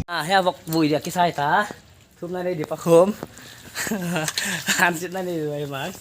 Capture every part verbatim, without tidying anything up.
Ah, hiai vok vui dia kisai ta. Thumna nei di pakhawm. Hansitna nei di mai mang.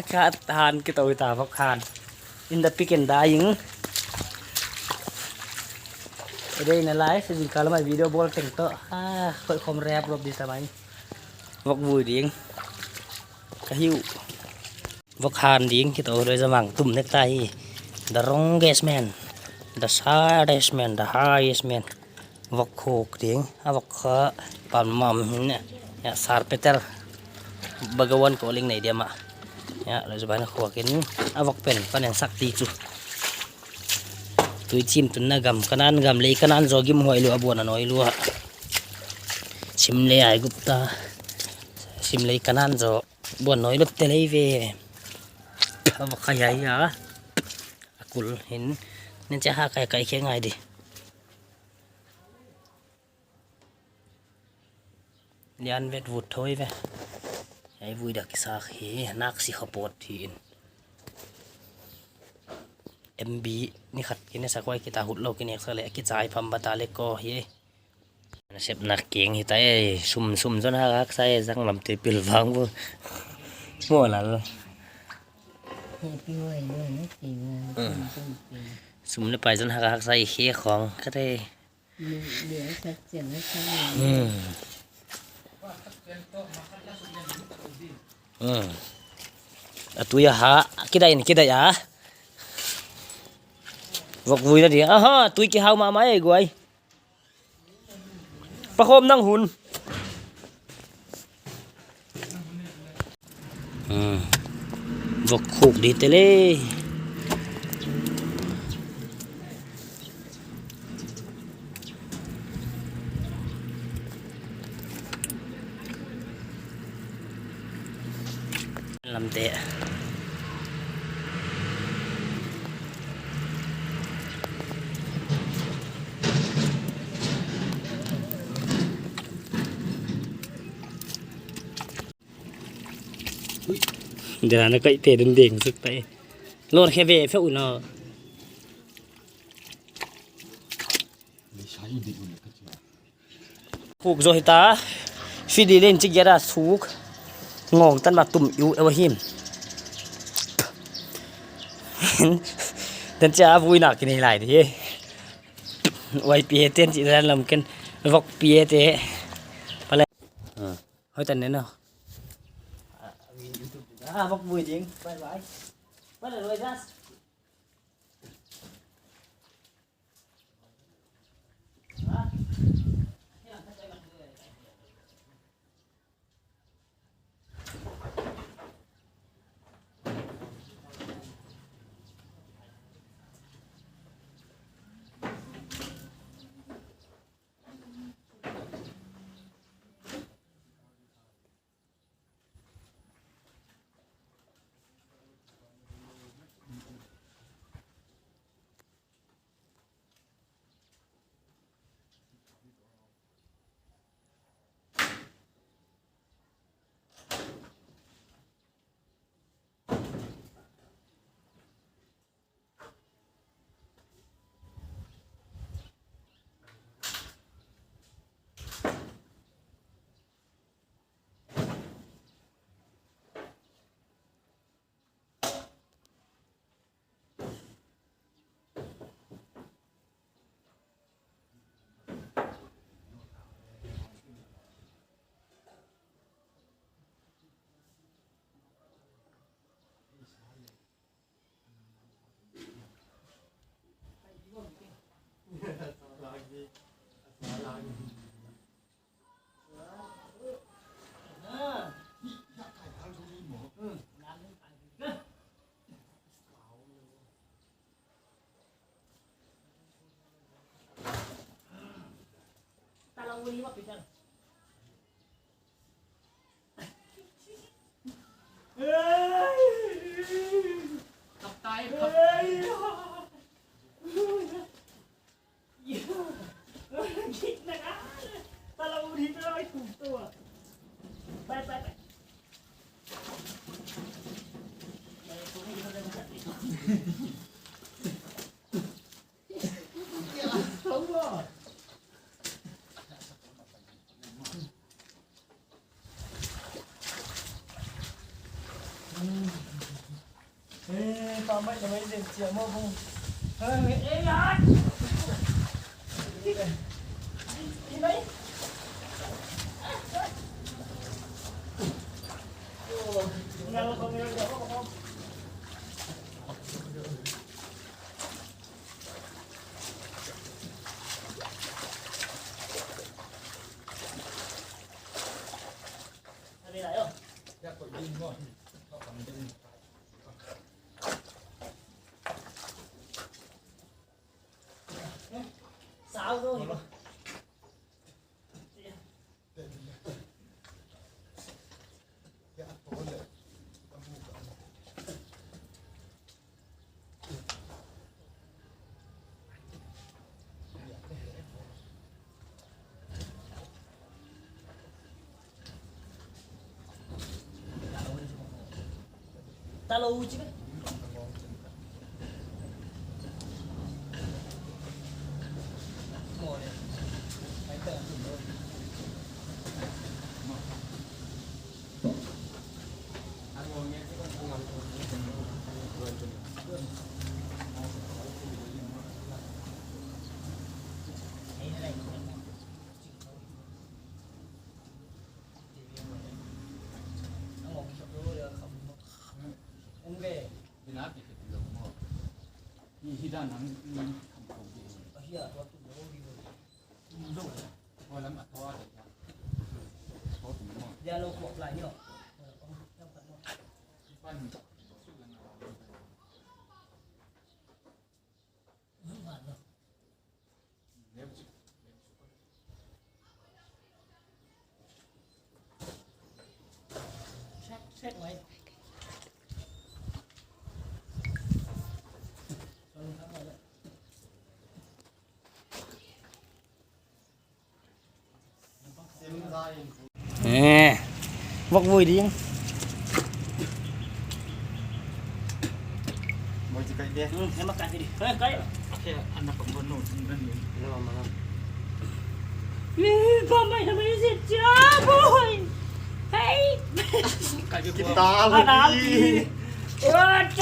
Khat han kitou ta vok han. In the pick and dying. Today in a life, zingkal mai video bawl teng toh. Ah, khoih khawm rep rop di ta mai. Vok vui ding. Ka hiu. Vok han ding kitou loi zamang tum nek ta hi. The wrongest man. The saddest man. The highest man. Vok khuk ding. A vok kha pam mam hin ne. Ya, sar peter. Bhagawan calling nei dia ma. Ya, loi zaban khuk in. A vok pen panen sak ti chu. Tui chim tunna gam, Kanan gam lei, Kanan zaw gim huai lua, buan a nawi lua. Sim lei ai gup ta. Sim lei Kanan zaw. Buan nawi lua te lei ve. A vok kha hiai a. A kul hin. Nen cha ha kai kai khe ngai di. Lian vet vut thoi ve. Hiai vui dia kisak hi, nak si khapot hi in. M B ni khat kine sa koi kita hut lo kine sa le kichai pam bata le ko hi. Nasep nak keng hi ta e, sum sum zon ha hak sa e, zang lam te pil vang bu. Mo lal. Happy Holi, happy Holi. Mm. Sum sum pil. Sum le pai zon ha hak sa e, he khong ka te. Ni, ni a sak chen a sak ni. Hmm. Hmm. A tui a ha, kidai in, kidai a. Vok vui na di. Aha, tui kihau mahmah e guai. Pakhawm nang hun. Hmm. Vok khuk di te le. Lam te. Dera na kai te dun deng suk tai. Lor khe ve fe u na. Khuk zo hita. Fidi len chik gera suk. Ngong tan ma tum u ewa him. Dan cha vui na kini lai di. Wai pi he ten chi dan lam ken. Vok pi he te. Pale. Hoi tan ne no. Ah, vok vui ding. Bye bye. Bye bye das. Eh, vok vui ding. Moi ci kai de. Hmm, em kai di. Eh, kai. Anak ko no, no, no. Ih, bom mai na mai si cha boy. Hey. Kita lagi. What?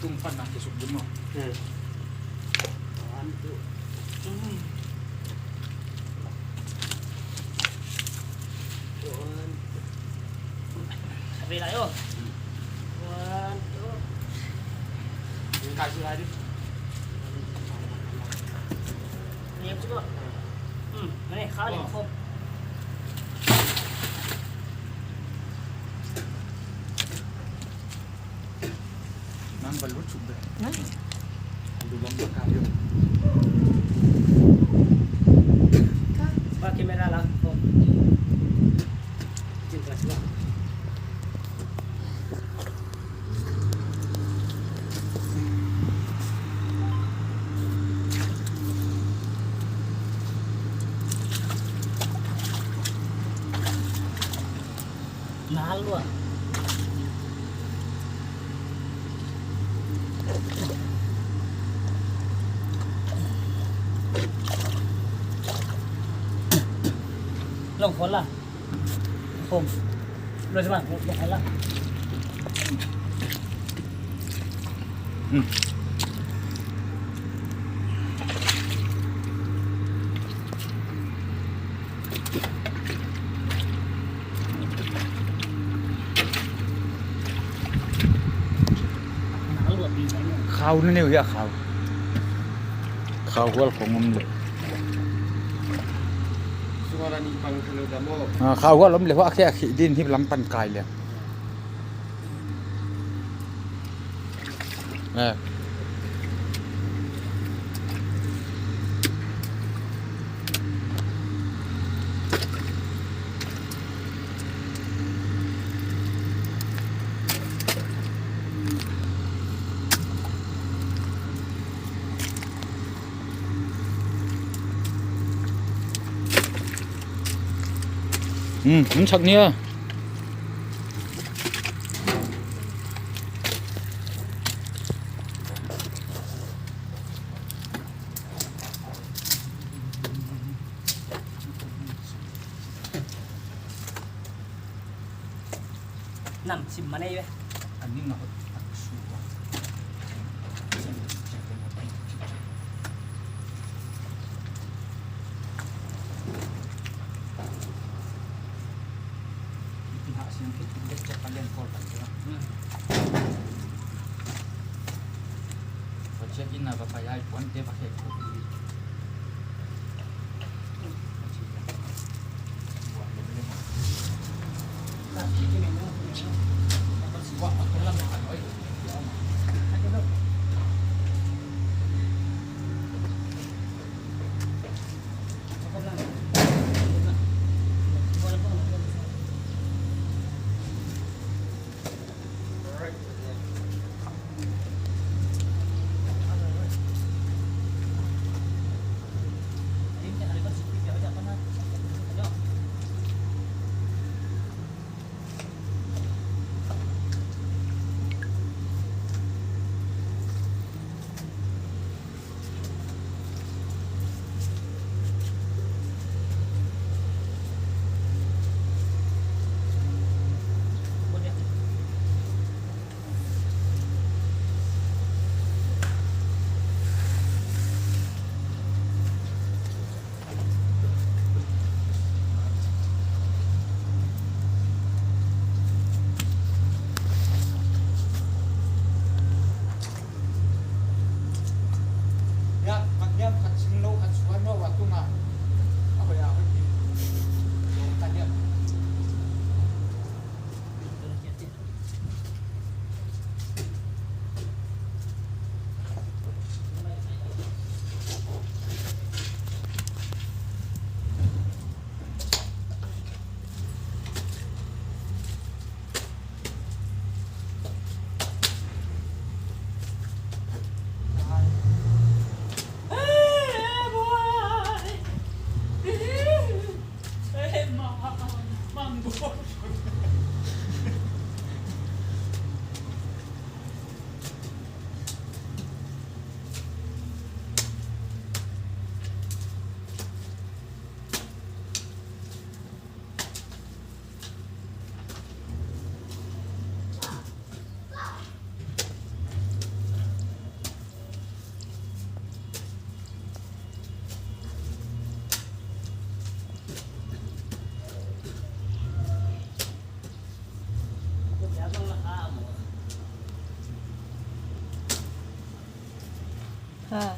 Tumpan nak kisuk dulu. Hmm. One, two. Hmm. One, two. Habis lah, yo. One, two. Ini kasih lagi. Ni yang cukup. Hmm, ni kali. Oh. Nang balut sudah. Hah? Aduh, bang, bang, kayu. Ka? Pakai kamera lah. Oh. Cinta sudah. Nalua. Long khol la. Khom. Lo sima, long khol la. Hmm. Khau ni neu hia khau. Khau hual khong om le. Ah, khau hual om le hua khia khi din hip lam pan kai le. Eh. Hmm, hun sak nia. Sim mana iwe. Ani na hot. Ya, khat hiam, khat sim lou, khat suan lou, a tunga. A hoih, a hoih. Khat hiam. Ha.